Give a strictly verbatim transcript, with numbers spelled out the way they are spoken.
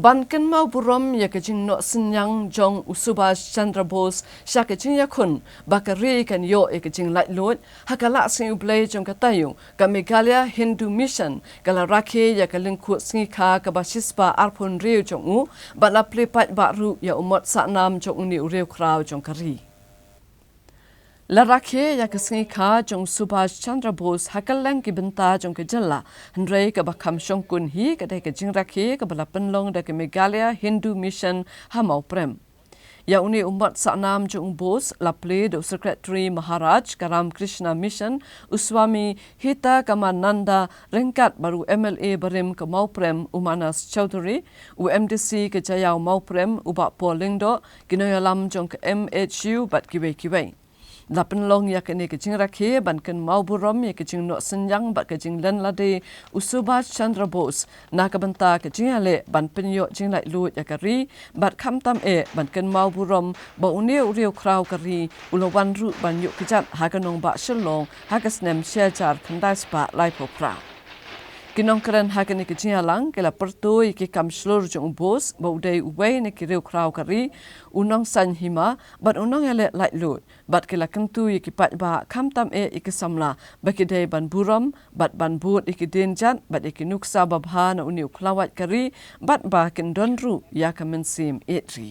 Ban kynmaw burom ïa ka jingnoh synñiang jong u Subhash Chandra Bose sha ka jingïakhun ba ka ri kan ïoh ïa ka jinglaitluid, ha ka Lah Sngi U Blei jong ka taïew, ka Meghalaya Hindu Mission ka la rakhe ïa ka lyngkhuh sngi kha kaba shispah arphew hynriew jong u, bad la plie paidbah ruh ïa u mot sahnam jong une u riewkhraw jong ka ri. La rakhe ïa ka sngi kha jong Subhash Chandra Bose ha kylleng ki bynta jong ka jylla, hynrei kaba kham shongkun hi ka dei ka jingrakhe kaba la pynlong da ka Meghalaya Hindu Mission ha Mawprem. Ïa une u mot sahnam jong u Bose la plie da u Secretary Maharaj ka Ramakrishna Mission, u Swami Hitakammananda, ryngkat bad u M L A barim ka Mawprem u Manas Chaudhary, u M D C ka Jaïaw Mawprem u Bah Paul Lyngdoh, ki nongïalam jong ka M H U bad kiwei kiwei. La pynlong ïa kane ka jingrakhe ban kynmaw burom ïa ka jingnoh synñiang bad ka jinglen lade u Subhash Chandra Bose na ka bynta ka jingïaleh ban pynïoh jinglaitluid ïa ka ri, bad khamtam eh ban kynmaw burom ba une u riewkhraw ka ri u la wan ruh ban ïuh kjat ha ka nongbah Shillong ha ka snem shi hajar khyndai spah laiphew phra. Ki nongkren ha kane ka jingïalang ki la pyrto ïa ki kam shlur jong u Bose ba u dei uwei na ki riewkhraw ka ri, u nongsaiñ hima bad u nongïaleh laitluid, bad ki la kyntu ïa ki paidbah khamtam eh ïa ki samla ba ki dei ban burom bad ban bud ïa ki dienjat bad ïa ki nuksa babha na une u khlawait ka ri, bad ba kin don ruh ïa ka mynsiem ïeit ri.